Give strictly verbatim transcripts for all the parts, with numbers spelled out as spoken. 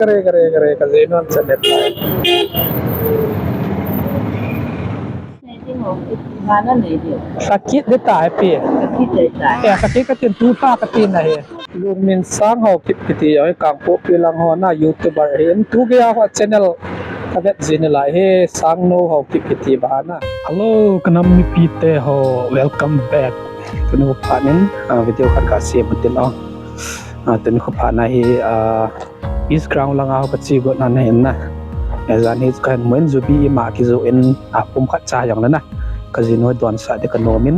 Kare, kare, kare, kajinu channel. Sakit de ta hai pi. Eh, sakit katin tu ta katin na he. Lungmin Sang Haokip kiti jong hi Kangpokpi lang ho na YouTuber ahin, tu geiya ho channel kavet jing nalai hi, Sangnou Haokip kiti bana. Hello, kanam mipite ho, welcome back. Tuni kho phat in, ah, video khat kasem tin o. Ah, tuni kho phat na hi, ah, Peace Ground langa ho kache got na ahin na. Ajan hi kahin mun jubi ima kijoh in, ah, pum khat cha jong le na. Kajinu donsah ding kanom in.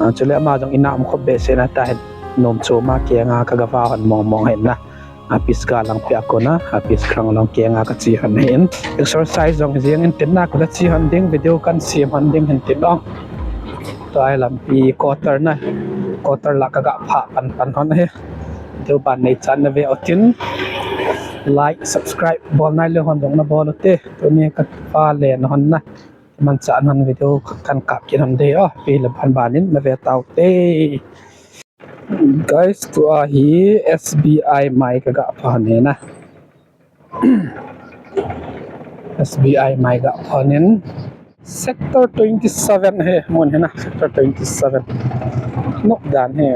Ah, chule ama jong ina um khop behseh na tahin. Nom chom a kenga kagava hon mong mong ahin na. Ah, Peace Ground lang pia kona, ah, Peace Ground lang kenga kache hon ahin. Exercise jong jing in tin na, kula che hon ding, video kahin sem hon ding ahin tin o. Tua hi lampi quarter na, quarter la kaga phah pan pan hon ahi. Video ban neichan na ve utin. Like, subscribe, bol nai le hon jong nabol ute. Tuni kapa le na hon na. Manchah hon video kahin kap kit hon ding o. Pi le ban ban in nave taute. Guys, tua hi S B I mai kaga pha ne na. S B I mai ga pha nin. Sector twenty seven hi mun hi na, Sector twenty seven. Nop dan hi.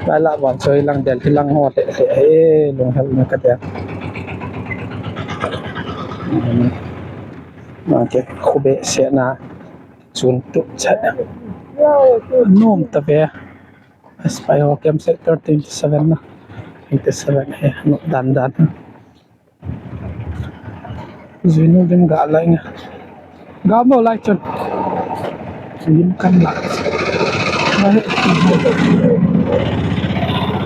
Lai la ban choi lang del hi lang ho le he he lung hel na ka dia. Ma ke khu behseh na chun tu chat. Nom ta ve. Spy ho kem Sector twenty seven na. Twenty seven hi nop dan dan. Jinu din ga lai nga. Ga mo lai chun. Lim kan la.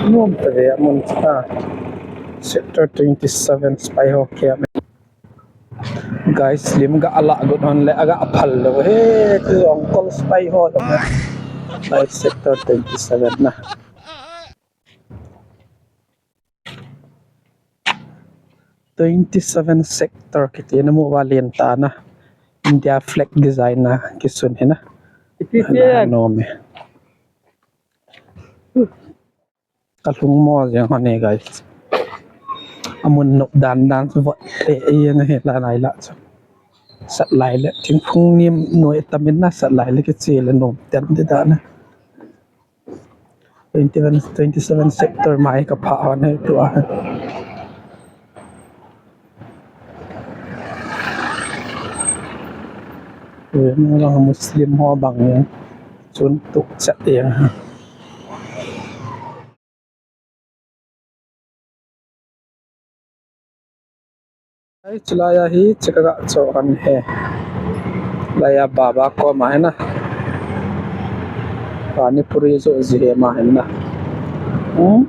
Nom ta ve mun ta. Sector twenty seven spy ho kem. Guys, lim ga ala got hon le aga aphal lo he, tu uncle spy ho lo. Guys, Sector twenty seven na. Twenty seven sector kiti na mu va lian ta na. India flag design na kisun hi na. Iti ala nom e. Kalung mo jeng hon e guys. Amun nop dan dan vot e e jeng hi la nai la chu. Sat lai le thingphung nim noi tamin na sat lai le kiche le nom ten de dan na. Twenty seven, twenty seven sector mai ka pha hon e tua. Muslim ho bang chun tuk chat e. Ai, chulai a hi chika ga cho kan he. Lai a baba ko ma he na. Pani puri jo ji he ma he na. Hmm?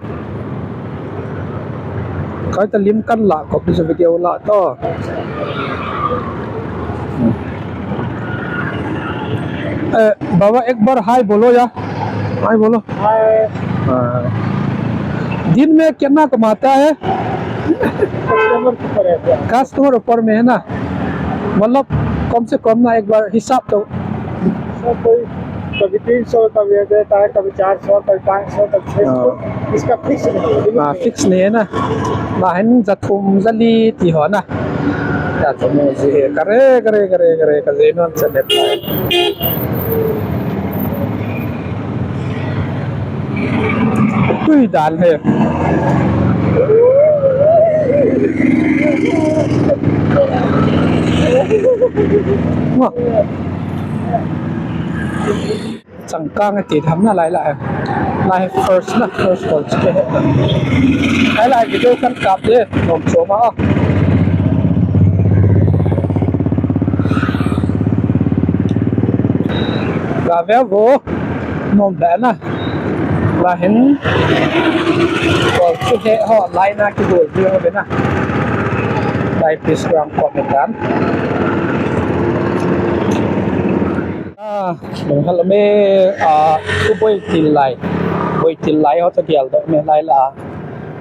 Kai ta lim kan la ko pi video la to. Hmm. Eh, baba ek bar hi bolo ya. Hi bolo. हाय। हाँ। दिन में कितना कमाता है? कस्टमर के ऊपर है। कस्टमर ऊपर में है ना, मतलब कम से कम ना एक बार हिसाब तो। सर, कोई कभी तीन सौ, कभी दे देता है, कभी चार सौ, कभी पाँच सौ, कभी छह सौ। हाँ। इसका फिक्स नहीं है। हाँ, फिक्स नहीं है ना। Lahin jathum jali ti ho na. Jathum ji he kare kare kare kare ka je non se ne. Tui dal he. Wah. Changkang ati tham na lai la. Lai first na, first call chu. Lai la video kan kap de, nom chom a. Ga ve vo, nom le na. Lahin call chu he ho, lai na kibol ve ho ve na. Lai Peace Ground ko me tan. Ah, lunghel me, ah, tu boi til lai. Boi til lai ho ta dial do me lai la.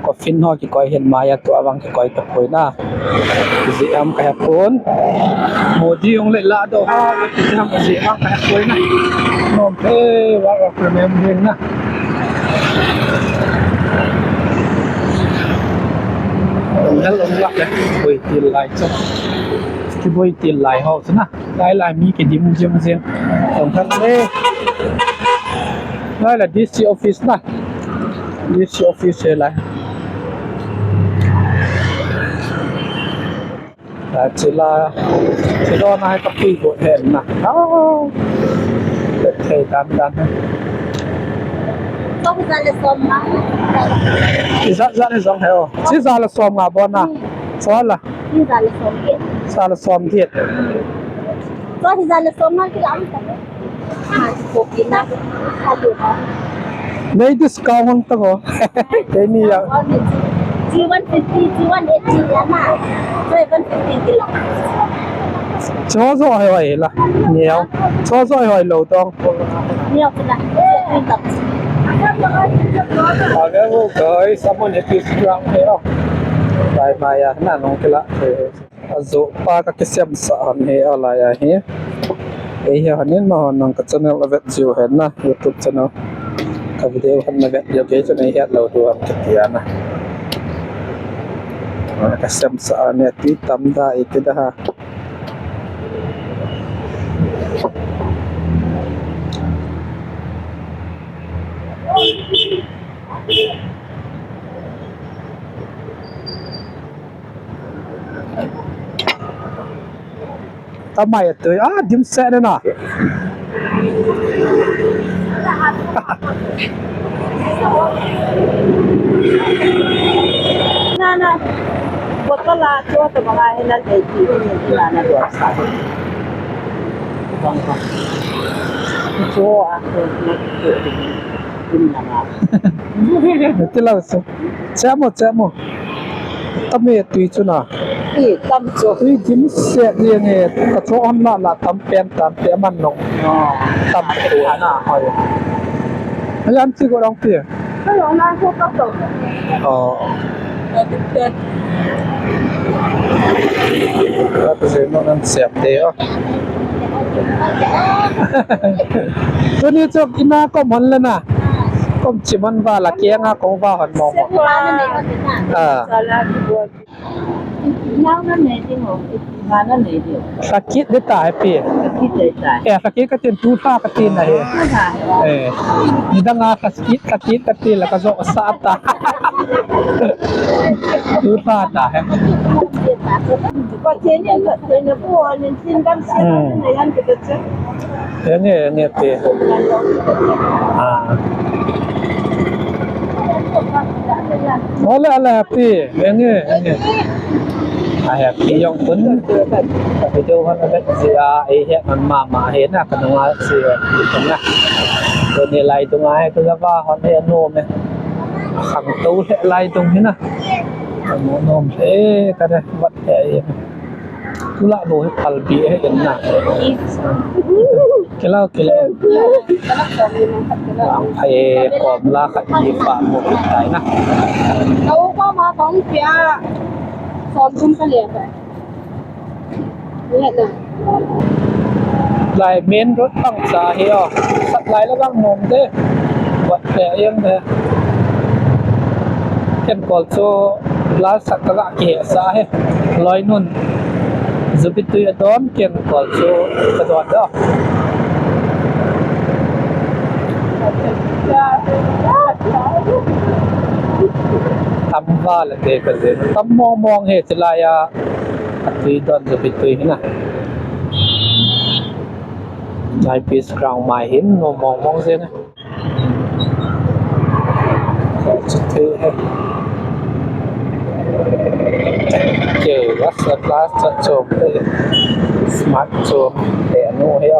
Coffin ho kikoi hin maya tu avang kikoi ta poi na. Ji am ka hepon. Modi jong le la do ha, ji am ka hepoi na. Nom pe wa wa remembering na. Hel ong lah le, boi til lai chu. Kiboi til lai ho chu na. Lai lai mi kidim jing jing. Ong thak le. Lai la D C office na. D C office he lai. Chila, chila na hai kapui go he na. Oh. Thei dan dan. Song za le som nga. Za, za le som he o. Si za le som nga bon na. Hmm. So la. Si za le som get. Za le som get. So si za le som nga ki lam ta. Nei discount hon ta ko. Keini a. G one fifty, G one eighty ya na. Seven fifty kilo. Cho zo hoi hoi la. Niau. Cho zo hoi lo tong. Niau kila. Okay, guys, someone hit this ground here. Bye bye ya. Na nong kila. Ajo pa ka kisem sa han he alai a he. Ei he hanin ma hon nang ka channel a vet jiu hen na YouTube channel. Ka video han na vet jiu ke chun ei het lo tu ham ka tia na. Ka sem sa ne ti tam da i ti da ha. Tamai tui a dim se ne na. Na na. Bottle a cho to ba he na le ti ni na na do sa. Cho a to na to. Dim na na. Ti la so. Chamo chamo. Tam e tui chu na. I tam chu. Tui dim se ni nge, ka cho hon la la tam pen tam pe man nong. Oh. Tam tu na hoi. Ayan chi ko dong pi. Ka lo na ko ka to. Oh. Ka tu se no nan se te o. Tuni chu ina ko mon le na. Kom chi man va la ke nga ko va hon mo mo. Ah. Sakit de ta hai pi. Eh, sakit ka tin tu ta ka tin na he. Eh. Ni dang a sakit, sakit ka tin la ka jo sa ta. Tu ta ta he. Hmm. Enge, enge pi. Ah. Ole, ole, happy. Enge, enge. A happy jong pun. Video hon a vet jia, ei het man mama he na, ka nunga si na. Tuni lai dunga he, ka java hon he nom e. Khang to he lai dung he na. Ka nom nom he, ka de vat he. Tula bo hi palbi he ken na. Kilo, kilo. Ang phai kom la khat ni pa mo tai na. Kau pa ma kong pia. Som tum ka le pa. Lai main road bang cha hi o. Sat lai la bang nom de. Wat pe yang de. Ken kol chu la sak ka ga ki he sa he. Loi nun. Zubitui a don ken kol chu ka don da. Tam va le te ka je. Tam mong mong he chilai a. Atui don Zubitui hi na. Lai peace ground mai hin nom mong mong jeng e. Chuti he. Ke, what's the class chat chom le. Smart chom le anu he.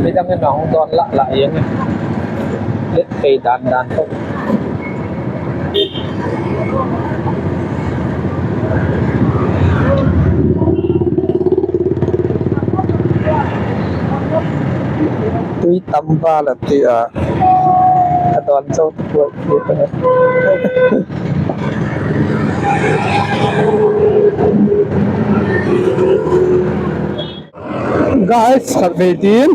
Midang in ahung don lah lah jeng e. Let pei dan dan tho. Tui tam va la ti a. Ka don chau tu. Guys, khatvei tin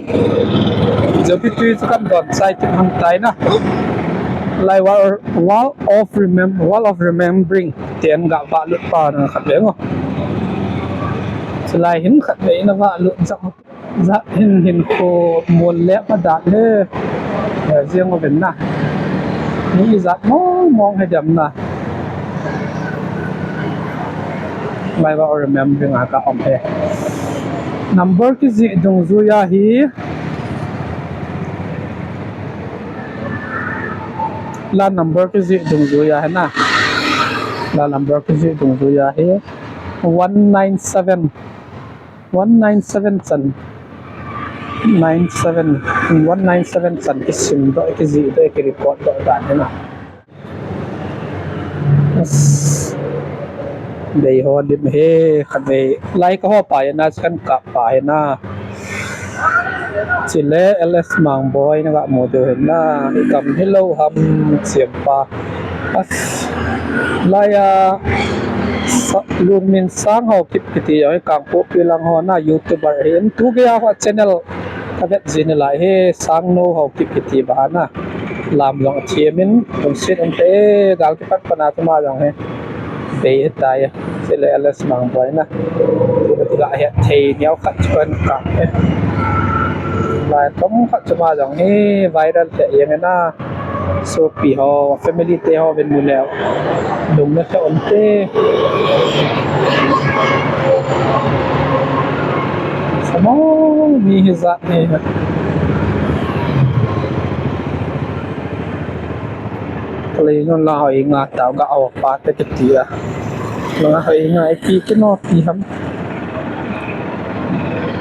Jopitui chu kan don chai tin hang tai na. Lai wall, wall of remem-, wall of remembering. Ten ga va lut pa na khat ve ngo. Chulai hin khat ve ina va lut jang. Jat hin hin ko mol le ma dan he. Eh, jeng o ben na. Ni jat mong mong he dem na. Lai wall of remembering a ka om he. Number kijih dungjuia hi. La number kijih dungjuia hi na. La number kijih dungjuia hi. One nine seven. One nine seven chan. Nine seven. One nine seven chan kisim doh, kijih doh, kirecord doh dan hi na. Dei ho lim he, khat vei. Lai ka ho pa hi na, kan kap pa hi na. Chule L S Mangboi na ga mu diu hi na. I kam hi lou ham chiam pa. As, lai a, sa, Lunmin Sang ho kip kiti jong hi Kangpokpi lang ho na YouTuber hi. Tu gei a ho channel ka vet jin lai hi Sangnou ho kip kiti ba na. Lam jong a thiam in, lungset um te, gal kipat pana tuma jong hi. Bei hi tai, chule L S Mangboi na. Tuna tia hi thei neo khat chu kan kap e. Lai tom khat tuma jong hi viral te jeng e na. Sopi ho, family te ho vin mu leu. Lung na te um te. Samong mi hi jat ni. Kalei nun la hoi nga tao ga awa pa te kiti a. Langa hoi nga ipi kino pi ham.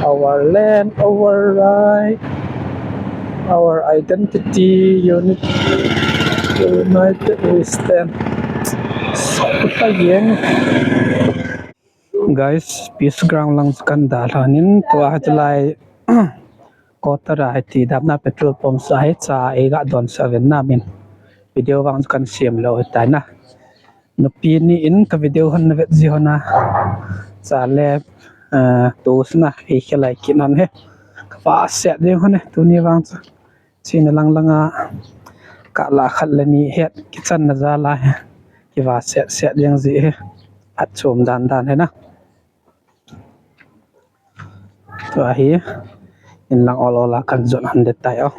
Our land, our right, our identity, unit, united we stand. Sakta yeng. Guys, Peace Ground lang kan dalhan in tua hi tulai. Kotara hiti damna petrol pump sa hi cha ei ga don sa ven na min. Video vang chu kan siam lou hi tai na. Nupi ni in ka video hon na vet ji hon a. Cha le, eh, tu sna ei khelai kin hon he. Ka va set ding hon he, tuni vang chu. China lang lang a. Ka la khat le ni het kichan na ja la he. Ki va set set ding ji he. At chom dan dan he na. Tua hi, in lang ol ol a kan jon hon de tai o.